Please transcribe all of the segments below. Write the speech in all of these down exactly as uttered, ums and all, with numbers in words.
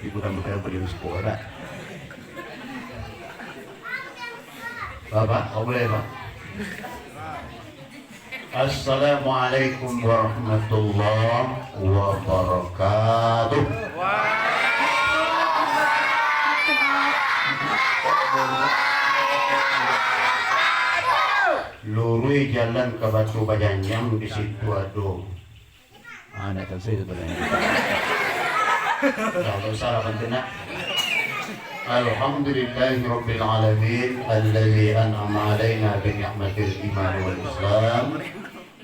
Ibu dan bapak yang berdiri sepuluh, ada? Bapak, oh, boleh, Pak? Assalamualaikum warahmatullahi wabarakatuh. Luruih jalan ka Batu Bajanjang, di situ ado. Ah, ndak tahu saya sebenarnya. Ndak usah lah, bantu nak. Alhamdulillahirabbil alamin, alladzi an'ama alaina bi ni'matil iman wal islam.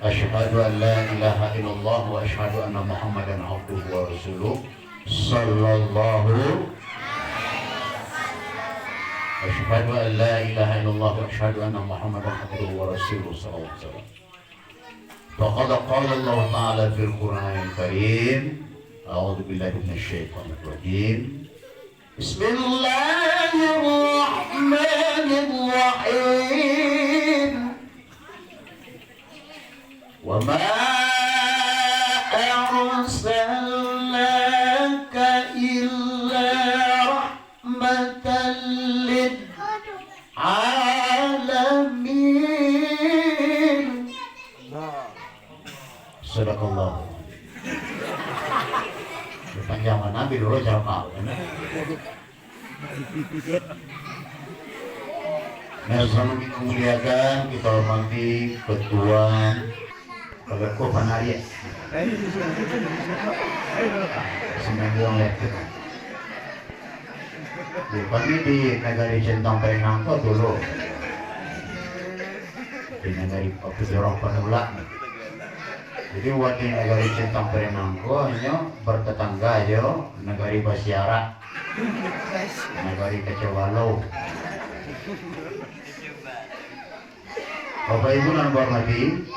Asyhadu an la ilaha illallah wa asyhadu anna Muhammadan abduhu wa rasuluh. Sallallahu. Asyhadu an la ilaha illallah wa asyhadu anna Muhammadan abduhu wa rasuluh. Sallallahu alaihi wasallam. Faqad qala Allah Ta'ala fil Qur'anil Karim. A'udzu billahi minasy syaithanir rajim. Bismillahirrahmanirrahim. Wa ma arsalnaka illa rahmatan lil alamin. Sadaqallah. Panjang mana, ambil dulu jamaah. Nah, sama kita muliakan, kita hormati ketua. Kalau kau panarik, seminggu yang lewat. Yo, kami di Nagari Centang Parenang ko dulu. Di Nagari Paku Jorong Panulak. Jadi, wak di Nagari Centang Parenang ko inyo bertetangga jo Nagari Basiarak, Nagari Kacau Balau. Bapak Ibu nan bahormati,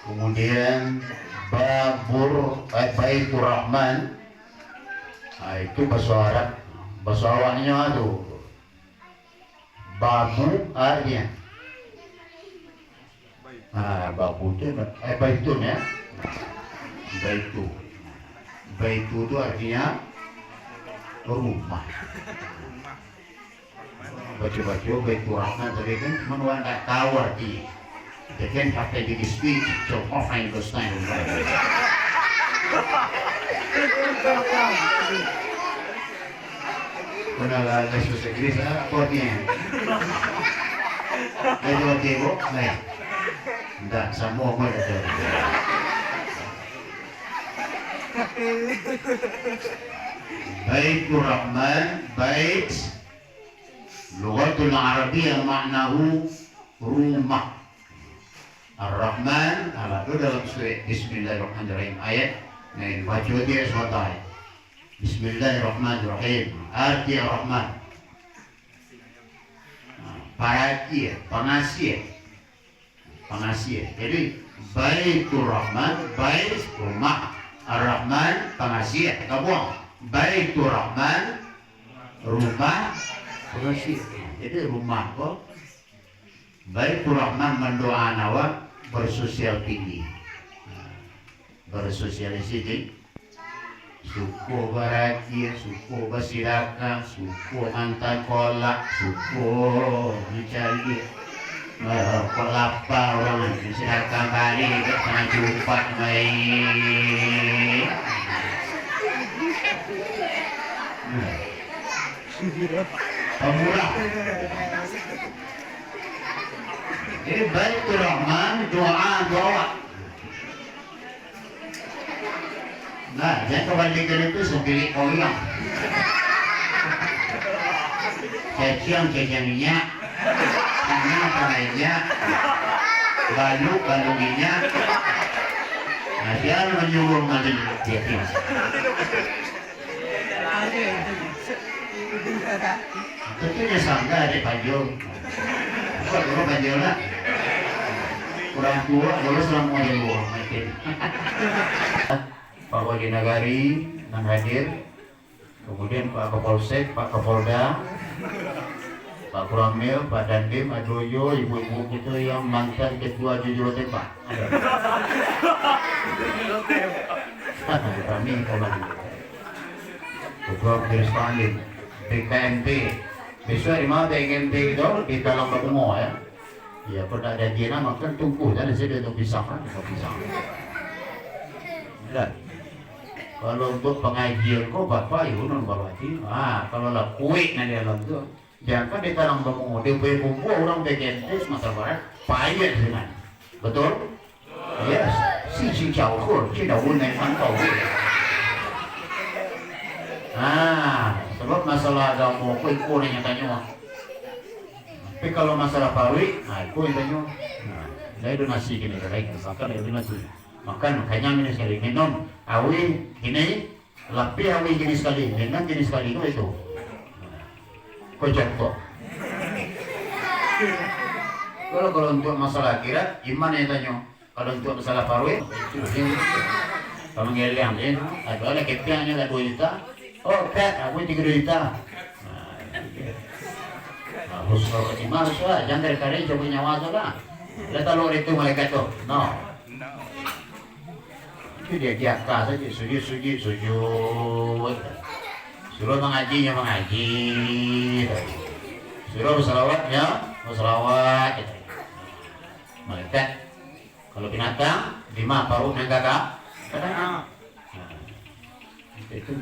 kemudian Babur, eh, Baitur Rahman, ah, itu baso Arab, baso awaknyo tu. Babu artinya. Ah, babu tu, eh, baitun ya. Baitu. Baitu tu artinya rumah. Baco-baco, Baitur Rahman tadi kan, cuman urang ndak tahu arti. They can happen to speak, so often understand. Pernah lah les bahasa Inggris, ah, apa artinya? Itu arti, Bu? Nah, ya. Ndak, sama pun ada. Baitur Rahman, bait. Lughatul Arabiyyah maknahu rumah. Ar-Rahman, alah tu dalam surah Bismillahirrahmanirrahim. Ayat, nah, baco dia suatai. Bismillahirrahmanirrahim. Arti Ar-Rahman. Nah, parhatian, pangasiah. Pangasiah. Jadi, Baitur Rahman, bait, rumah. Ar-Rahman, pangasiah. Kabuang. Baitur Rahman, rumah, pangasiah. Jadi, rumah ko, Baitur Rahman mandoakan awak bersosial tinggi. Bersosialisasi. Suko barakia, suko basidakah, suko mantan kolak, suko mancari, eh, kok lapa urang, sidakah bari, kok tangah jupak, baik. Nah. Pamurah. Jadi, Baitur Rahman, doa, doa. Nah, jan kabalikan itu sabilik koyang. Caciang, caciang minyak. Tanah, tanah minyak. Baluk, baluk minyak. Nah, sia manyuruah maling, caciang. Tentunyo sanggah dek Panjul. Bukan dulu Panjul lah. Urang tuo dulu salamo di luar, mungkin. Pak Wali Nagari nan hadir, kemudian Pak Kapolsek, Pak Kapolda, Pak Kuramil, Pak Dandim, ado juo ibu-ibu kito yang mantan ketua jujur tembak. Ado. Kami, kami. Dua belas Stalin, P K M P. Besok di mana P K M P itu? Di Talang Babungo, ya. Ya, kok tak ada dia nak makan, tunggu saja, saya dah pisang, kan? Dah pisang. Dah. Kalau untuk pengajian ko, Bapak, ya, ulun baru hati. Ah, kalau lah kuik nak di dalam tu, jangan di Talang Babungo, dia boleh kumpul orang P K M P Sumatera Barat, payah dengan. Betul? Yes, si, si jauh, si daun yang tangkau. Ah, sebab masalah agamo, ko iko nan tanyo. Tapi kalau masalah paruik, ah, iko nan tanyo. Nah, dari donasi kini, dari misalkan dari donasi. Makan, kanyang ini sekali, minum, awi, kini, lapih awi kini sekali, minum kini sekali, ko itu. Ko contoh. Kalau, kalau untuk masalah akhirat, iman yang tanyo. Kalau untuk masalah paruik, itu dia. Kalau ngeliang dia, ada lah kepiangnyo lah dua juta. Oh, Kat, aku tiga juta. Nah, husnul khotimah harus lah. Jangan kari-kari cabut nyawa tu lah. Lah taruh itu malaikat tu. No. Itu dia diaka saja, sujud, sujud, sujud. Suruh mangajinyo mangaji. Suruh bersalawatnyo bersalawat. Malaikat. Kalau binatang, lima paruik nan gagah. Kadang. Nah, itu.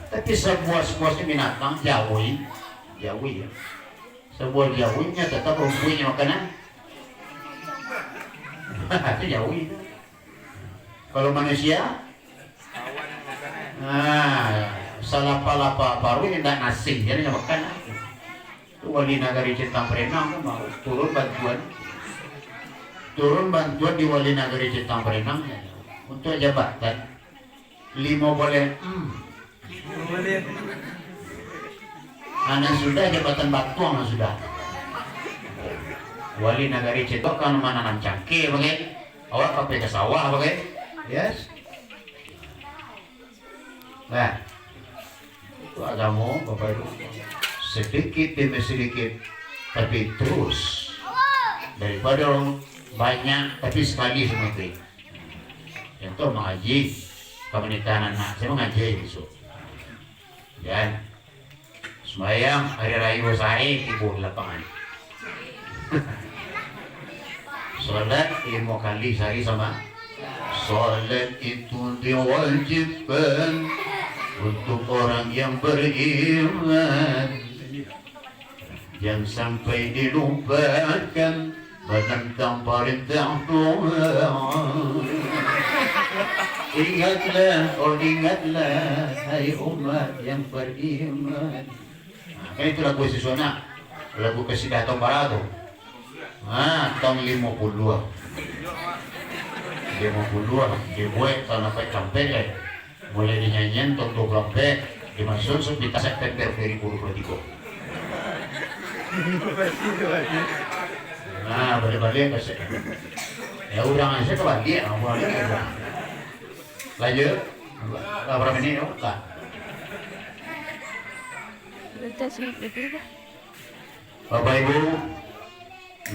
Tapi sabuah-sabuah binatang, jawi, jawi ya. Sabuah jawi nyo tetap rumpuiknyo makanan. Itu jawi tu. Kalau manusia, nah, salapa-lapa paruik indak nasi, jadi nyo makan. Tu wali nagari Citang Perenang tu mau turun bantuan. Turun bantuan di wali nagari Citang Perenang untuak jabatan limo baleh M. Nah, nan sudah jabatan batuang nan sudah. Wali nagari Citang kan mananam cangkeh bagai. Awak ka pai ka sawah bagai. Yes. Nah, itu agamo, Bapak Ibu. Sedikit demi sedikit, tapi terus. Daripada orang banyak, tapi sekali semua itu. Contoh mangaji, komunitas anak, saya mangaji besok. Dan Sumbayang hari rayo sae tibo di lapangan. Salat limo kali sahari sama. Salat itu diwajibkan untuk orang yang beriman. Jangan sampai dilupakan. Manantang parentah Tuhan. Ingatlah, oh ingatlah, hai umat yang beriman. Nah, kan itu lagu sisuana, lagu kasidah tahun bara tu. Nah, tahun limo puluah. Limo puluah, dibuek tahun ampek tampek, eh. Mulai dinyanyian tahun dua puluah ampek, dimasuak sabanta September dua ribu dua puluah tigo. Nah, baliak-baliak ka September. Ya, urang aja kabaliak, urang baliak. Lanjut. Lah, bara minit, yo? Lah. Bapak Ibu,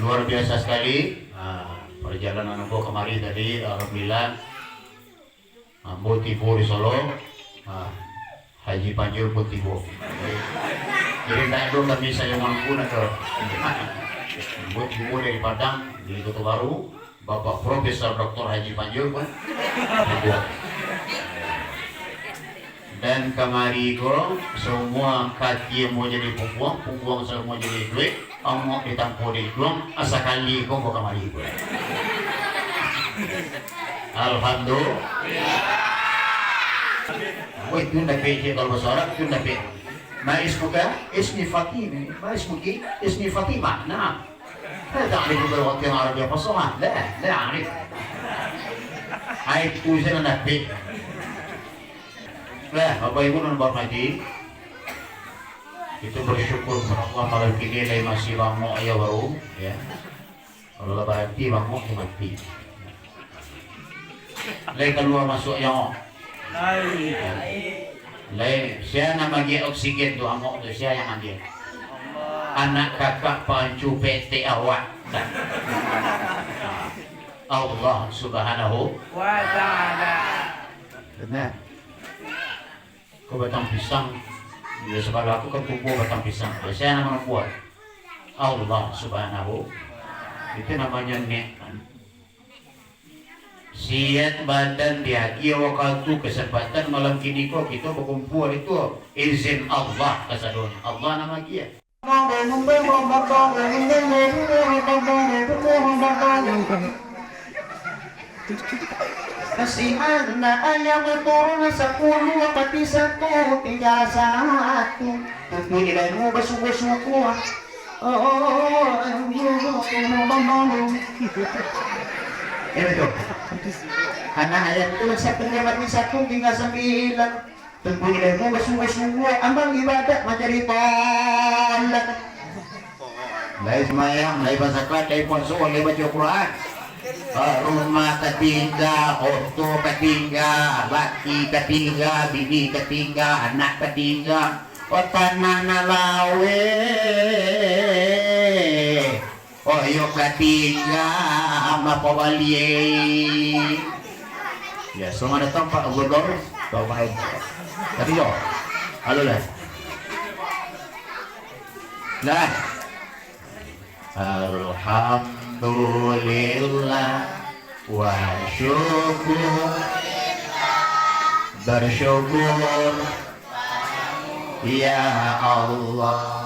luar biasa sekali. Nah, perjalanan ambo kamari tadi, alhamdulillah. Ambo tibo di Solok, ah, Haji Panjul pun tibo. Jadi, ndak ado kami sayo mampu nak ke. Ambo tibo dari Padang, dari Koto Baru, Bapak Profesor Doktor Haji Panjul pun tibo. Dan kamari ko, semua kaki ambo jadi pungguang, pungguang semua jadi duit, Angok ditampo di iduang, sakali ko ambo kamari. Alhamdulillah. Woi, tu ndak pecah kalau bahasa Arab, tu ndak pecah. Ma ismuka? Ismi Fatimah. Ma ismuki? Ismi Fatimah. Nah. Saya tak ada juga waktu yang Arab yang fasohah. Dah, dah, Arif. Ai, tu saya ndak pecah. Lah, Bapak Ibu nan bahormati, kita bersyukur kepada Allah malam kini lai masih bangok ya baru, ya. Kalau lah baranti bangok tu mati. Lai kalua masuak ya. Lai, sia nan magiak oksigen tu, angok tu, sia yang magiak? Anak kakak pancu P T awak. Allah Subhanahu wa Ta'ala. Benar. Batang pisang, di sabalah aku kan tumbuah batang pisang. Biasanya nama buah Allah Subhanahu. Itu namanya nikmat. Siat badan diagiah wakatu kesempatan malam kini ko kito bakumpua itu izin Allah kasadonyo. Allah nan maagiah. Kasi anak ayam turun sapuluah pati satu tinggal satu. Tapi ilmu basubuh-subuh. Oh, oh, oh, oh, oh, oh. Ya, betul. Anak ayam tu satu mati satu tinggal sembilan. Tentu ilmu basungguah-sungguah, amal ibadat manjadi tolak. Lai sumbayang, lai bazakat, lai puaso, lai baco Quran. Ah, rumah katingga, oto katingga, laki katingga, bini katingga, anak katingga. Oh, tanah nan laweh. Oh, iyo katingga, mapa baliak. Ya, selamat datang, Pak Gubernur. Tahu main. Tapi yo, halo lah. Nah. Alhamdulillah wa syukur. Bersyukur, ya Allah.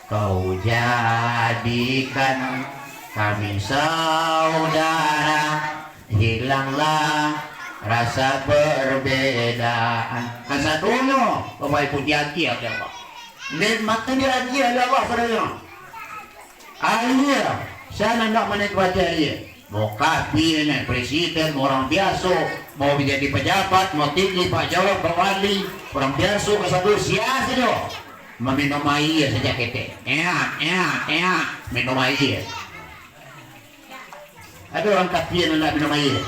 Kau jadikan kami saudara, hilanglah rasa perbedaan. Kasadonyo, Bapak Ibu, diagiah dek Allah. Nikmat tu diagiah dek Allah sadonyo. Aia, sia nan ndak manikmati aia? Mau kapia, presiden, mau urang biaso, mau jadi pejabat, mau tinggi, pak jawab, pak wali, urang biaso, kasadonyo, sia sajo. Maminum aia sajo ketek. Eak, eak, eak, minum aia. Ado urang kapia nan indak minum aia?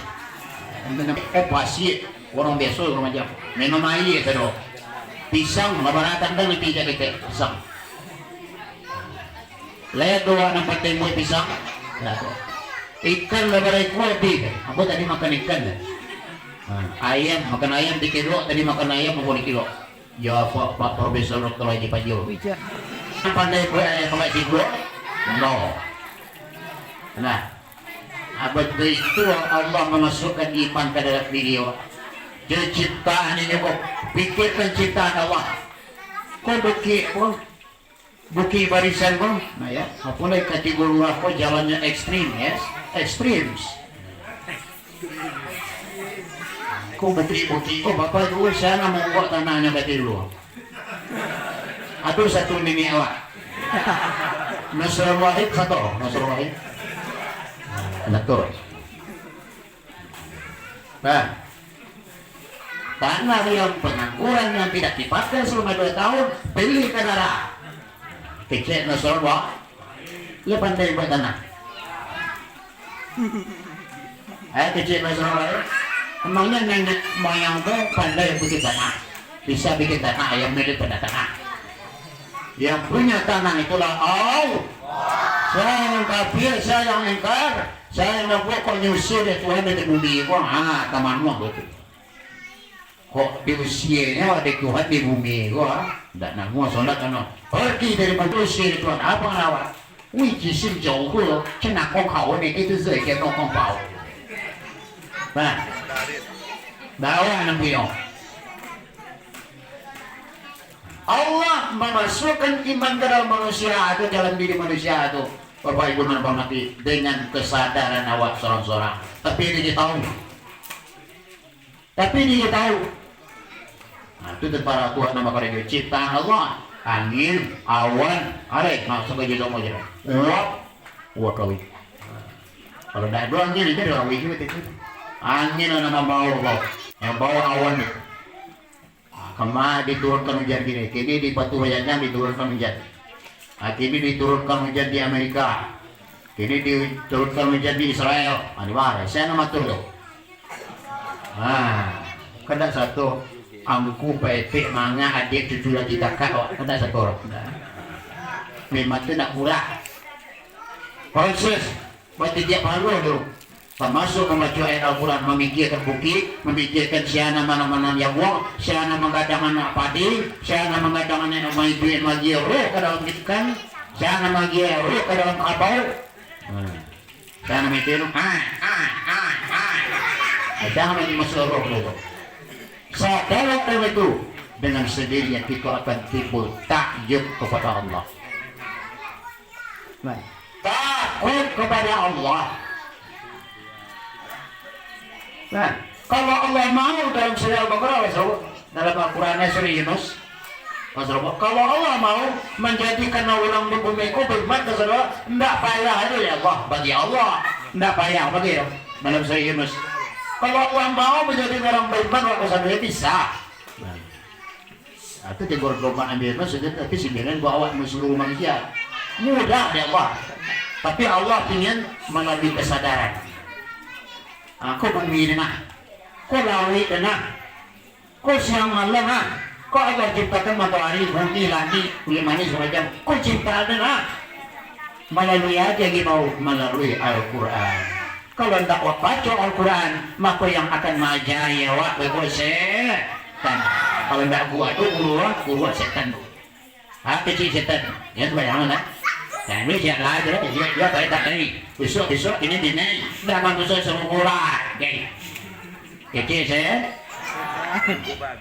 Eh, pasiak, urang biaso, urang macam. Minum aia sajo. Pisang, lah bara kandang di pijak ketek. Pisang. Lai ado nan patai buah pisang? Lah tu. Ikan lah bara ikua abih. Ambo tadi makan ikan. Ha, ayam, makan ayam di kilok, tadi makan ayam, ambo di kilok. Yo, Pak, Pak Profesor Doktor Haji Pajo. Wih, cak. Pandai buek ayam pakai sikuak? No. Nah, abah tu itu Allah memasukkan iman ke dalam diri awak. Jadi ciptaan ini kok, pikirkan ciptaan Allah. Kok bukit pun, bukit barisan pun, nah ya, apa lagi kategori lurah kok jalannya ekstrim, ya, ekstrim. Kok bukik-bukik, kok bapak tu, sia nan mambuek tanahnyo ka dulu. Ado satu niniak awak. Nasrul Wahid sato, Nasrul Wahid. Nah, tu. Nah. Tanah yang pengangguran yang tidak dipakai selama dua tahun, beli ka darah. Kecek Nasrul Wahid. Lah pandai buek tanah. Eh, kecek Nasrul Wahid. Emangnya nenek moyang tu pandai bikin tanah? Bisa bikin tanah, yang milik pada tanah. Yang punya tanah itulah Allah. Sia yang kafir, sia yang ingkar, sia yang buek kok nyusah dek Tuhan di bumi ko, ha, tamanuang tu. Kok diusianyo dek Tuhan di bumi ko, ha? Ndak namuah solat ano. Pergi dari bumi, usir dek Tuhan. Apa ngawak? Wih, jisim jauh ko, cenako kau ni, itu saja kau kau. Nah. Bawa anak punya. Allah memasukkan iman ke dalam manusia tu, dalam diri manusia tu. Bapak Ibu nan hormati, dengan kesadaran awak sorang-sorang. Tapi ini kita tahu. Tapi dia tahu. Nah, itu tentara Tuhan nama kerja ciptaan Allah. Angin, awan, arai, nah, sampai jadi sama aja. Uap, uap kawin. Kalau tidak ada angin, itu ada kawin juga itu. Angin yang nama bau, bau. Yang bau awan itu. Ah, kama diturunkan hujan kini. Kini di Batu Rajangan diturunkan hujan. Ah, kini diturunkan hujan di Amerika. Kini diturunkan hujan di Israel. Ah, di mana? Saya nama tu tu. Ha, kada satu angku paetek manga adik cucu lagi kakak awak, kada satu orang. Memang tu nak murah. Proses bertiga paruh tu. Tamasuak mambaco ayat Al-Quran, mamikiakan bukik, mamikiakan sia nan mananam jaguang, sia nan manggadang anak padi, sia nan manggadang anak nan maiduik magia roh ka dalam ikan, sia nan magia roh ka dalam kabau. Nah, sia nan maiduik tu, ah, ah, ah, ah. Nah, sia nan masuak roh tu. Sadonyo itu, dengan sendirinya kita akan timbul takjub kepada Allah. Nah, takut kepada Allah. Nah, kalau Allah mau, dalam surah Al-Baqarah, dalam Al-Quran, surah Yunus, kalau Allah mau manjadikan urang di bumi ko beriman ka surga, ndak payah ado ya Allah, bagi Allah, ndak payah bagi dalam surah Yunus. Kalau Allah mau manjadikan urang beriman ka surga, bisa. Nah. Itu timbul doa ambil maksudnya, tapi sembilan buat awak seluruh manusia. Mudah dek Allah. Tapi Allah ingin melalui kesadaran. Ah, ko bumi ni nah. Ko lauik ni nah. Ko siang malam nah. Ko Allah ciptakan matahari, bumi, langit, bumi manis, macam. Ko cipta ni nah. Malalui aja gibau, malalui Al-Quran. Kalau ndak wak baco Al-Quran, mako yang akan maajari awak beko setan. Kalau ndak guru tu, guru, guru setan tu. Ha, kecil setan tu. Ya, tu bayangan lah. Dan ni siap lah tu lah. Dia, dia baik tak tadi. Besok, besok, ini, ini. Dah manusia semua kurang. Okay. Kecil setan.